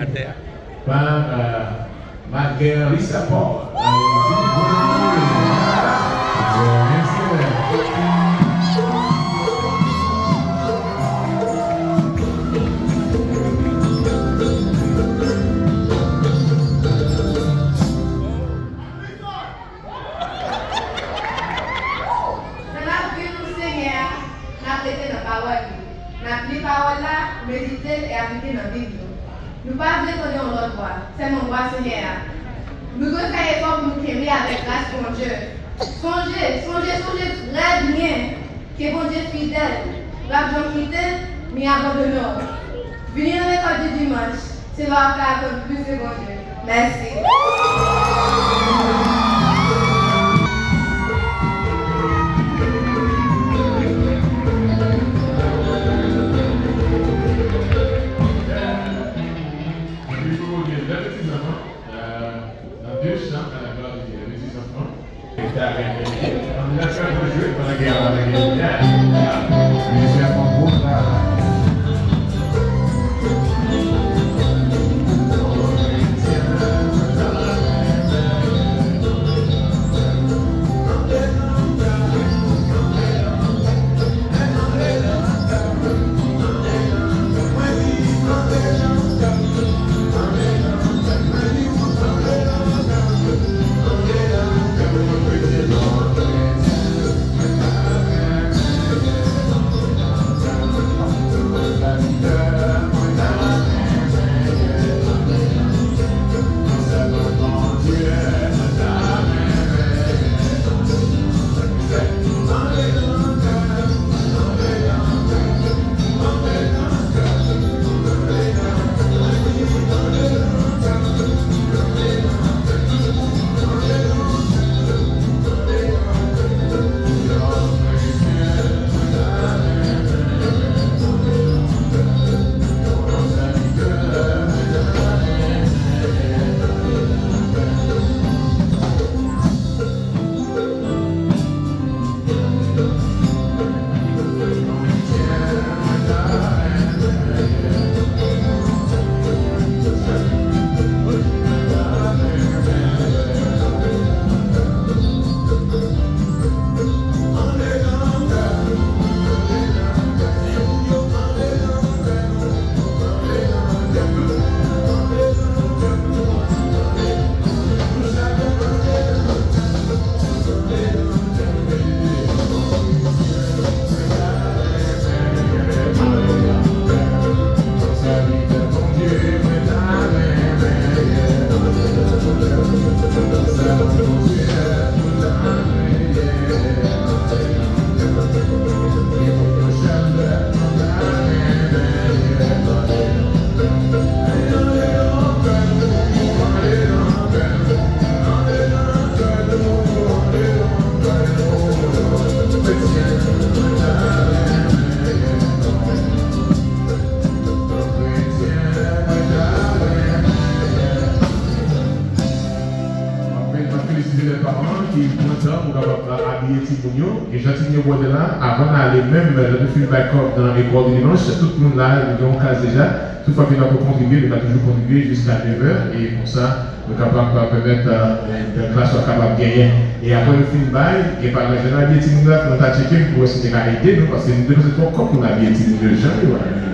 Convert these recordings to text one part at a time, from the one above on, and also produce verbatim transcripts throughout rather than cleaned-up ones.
Atè a. Par, euh, Marguerite Sapor. Nan lavi nou, Senyè a, n ap rete nan pawòl li. N ap li pawòl la, medite l e aplike nan vi nou. Nou pa vle tande yon lòt vwa, sèlman vwa Senyè a. Nou dwe fè efò pou nou kenbe avèk gras Bondye. Sonje, sonje, sonje trè byen ke Bondye fidèl, l p ap janm kite n ni abandone w. Vini nan lekòl di dimanch, se la w ap ka aprann plis de Bondye. Mèsi. Nan de chan à la gloire de Dieu, les petits enfants. Ann lage yon jwe pandan gen, pandan gen, mizisyen an fè yon gwo travay. Anpil, anpil, si se lè paran ki pran tan pou kapab abiye timoun yo. Gen jan timoun yo pòte la, avan n ale menm, lè nou fin bay kòb nan lekòl de dimanch, tout moun la, nou gen yon kaz deja. Tout fwa ke nou ap kontribye, nou ka toujou kontribye jiska nevè, e konsa, nou kapab pèmèt, euh, klas yo kapab genyen. E apre nou fin bay, gen paran jan n abiye timoun la, nou ta tcheke pou wè si te ka ede nou, paske nou depanse twòp kòb pou n abiye timoun yo, jan yo abiye la.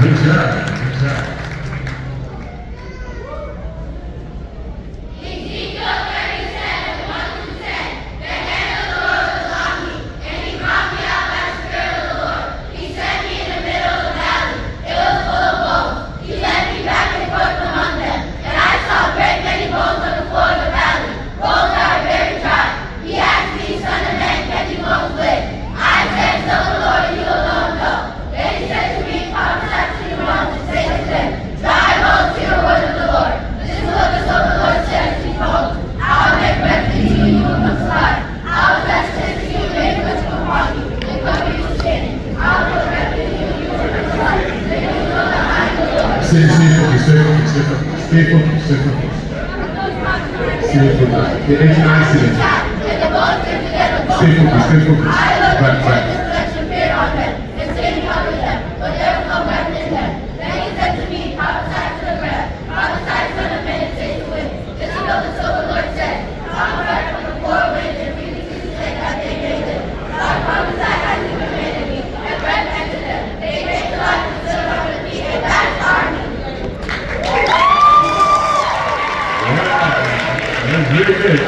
Good job. Good job. He asked me, "Son of man, can these bones live?" I said, "Serve the Lord, and you alone know." Then he said to me, "Prophesy to your bones and say to them, 'Dry bones, hear the word of the Lord.'" This is what the Spirit of the Lord says to these bones: "I will make breath into you, and you will become alive. I will attach ties to you, and make flesh come upon you, and cover you with skin. I will put breath into you, and you will become alive." Then you will know that I am the Lord. Stay, stay focused, stay focused, stay focused, stay focused, stay focused. Stay focused. Stay focused, stay focused. Back, back. That's really good.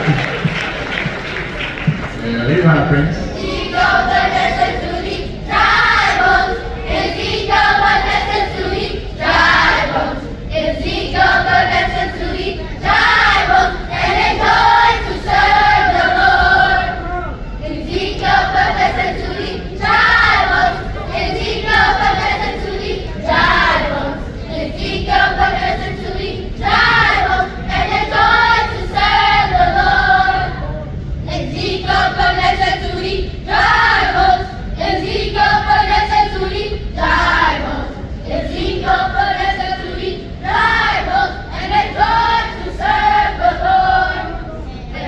Yeah, it happens. Ezekiel pwofesye sou li, dry bones. Ezekiel pwofesye sou li, dry bones. Ezekiel pwofesye sou li, dry bones. And they joy to serve the Lord. Ezekiel pwofesye sou li, dry bones. Ezekiel pwofesye sou li, dry bones. Ezekiel pwofesye sou li, dry bones, and they joy to serve the Lord. Ezekiel pwofesye sou li, dry bones. Ezekiel pwofesye sou li, dry bones. Ezekiel pwofesye sou li, dry bones, and they joy to serve the Lord. And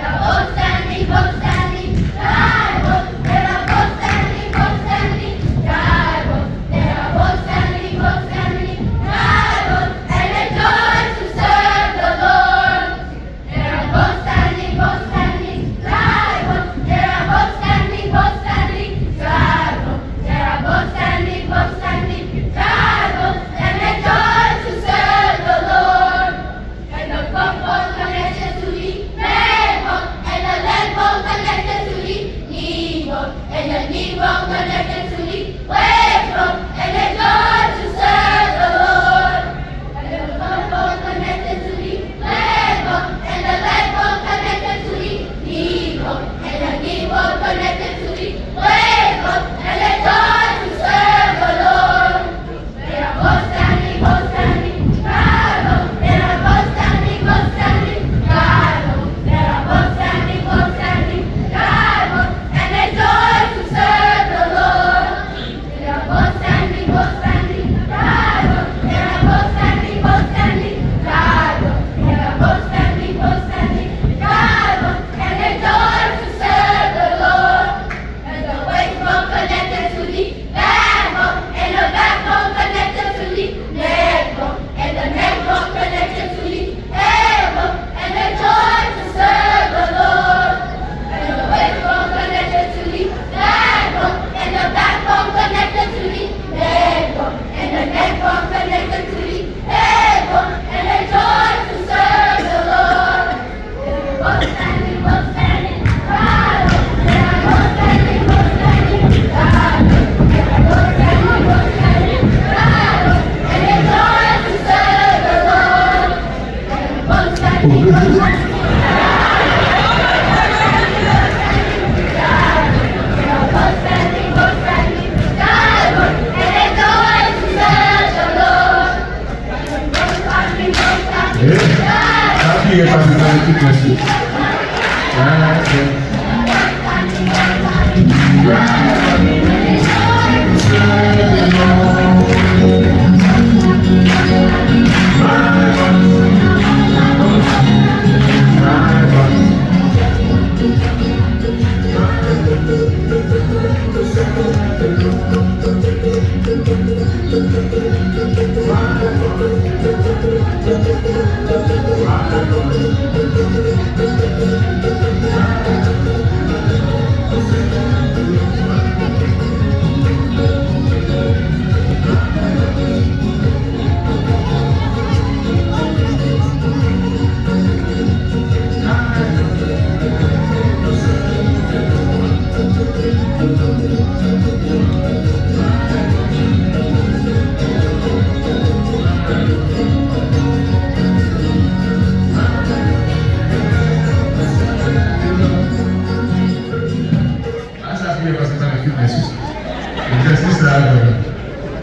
the front bone connected to the back bone, and the leg bone connected to the knee bone, and the knee bone connected to the waist bone, and they joy to serve the Lord. And the front bone connected to the leg bone, and the leg bone connected to the knee bone, and the knee bone connected to the waist bone, and they joy to serve the Lord. And the waist bone connected to the back bone, and the back bone connected to the neck bone, and the neck bone connected to the tailbone, and they joy to serve the Lord. And the waist bone connected to the back bone, and the back bone connected to the neck bone, and the neck bone connected to the tailbone, and they joy to serve the Lord. Sa pi rèd pase sa yo tout mesye.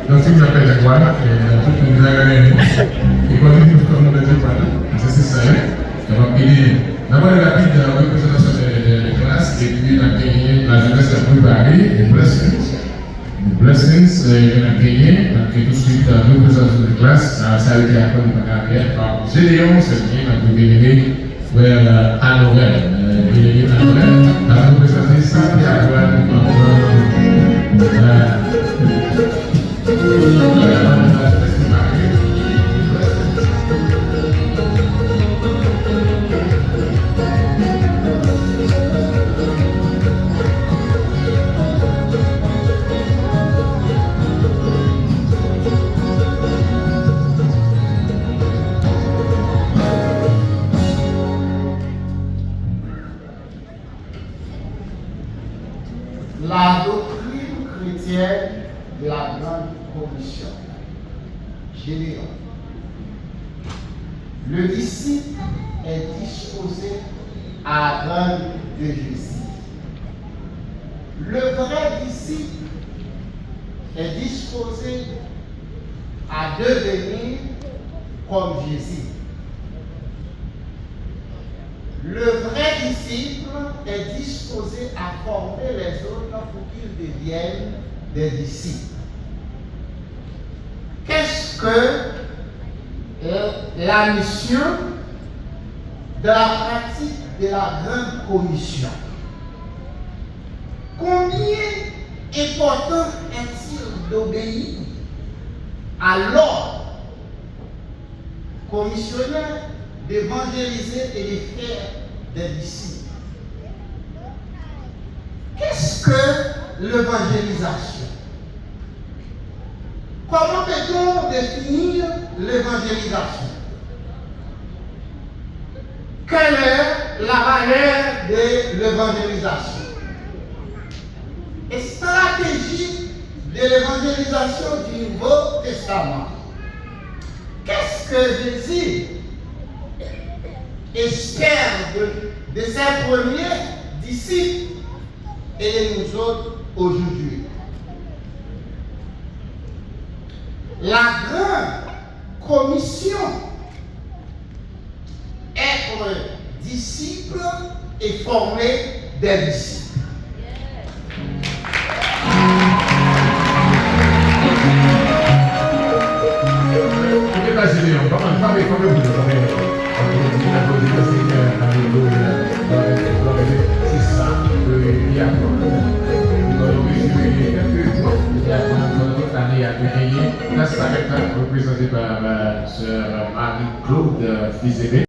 Donk, si nou ap pèdi kwa, e, tout moun ka renmen. E kòm nou, kòm nou pèdi kwa, se, se sa, wi. Donk, ap ede. N ap pale rapid, e, reprezantasyon de, de, de klas, epi n ap genyen lajenès k ap prepare, e, Blessings. Blessings, e, n ap genyen, n ap genyen touswit, e, reprezantasyon de klas, sa, sa yo te aprann pa kapè, pa Gédéon, se byen, n ap genyen, Frè Anorel, euh, Billy Anorel, la reprezante Santiago, euh, La doctrine chrétienne de la grande commission. Gédéon. Le disciple est disposé à apprendre de Jésus. Le vrai disciple est disposé à devenir comme Jésus. Le vrai disciple est disposé à former les autres pour qu'ils deviennent des disciples. Qu'est-ce que, euh, la mission de la pratique de la grande commission? Combien important est-il d'obéir à l'ordre commissionnaire d'évangéliser et de faire des disciples? Qu'est-ce que l'évangélisation? Comment peut-on définir l'évangélisation? Quelle est la valeur de l'évangélisation? Et stratégie de l'évangélisation du Nouveau Testament. Qu'est-ce que Jésus espère de, de ses premiers disciples et de nous autres aujourd'hui? La grande commission, être disciple et former des disciples. Koute pase deyò, pa mal, pa mal, pa mal, pa mal. Aplodi, aplodi le Senyè, alelouya. Glwa a Dye, glwa a Dye. Se sa ke li aprann. Donk, nou rejwi kèlke jou li aprann pandan tout lane a, nou genyen klas sa mèt la, reprezante pa, pa sè Marie Claude Fils-Aimé.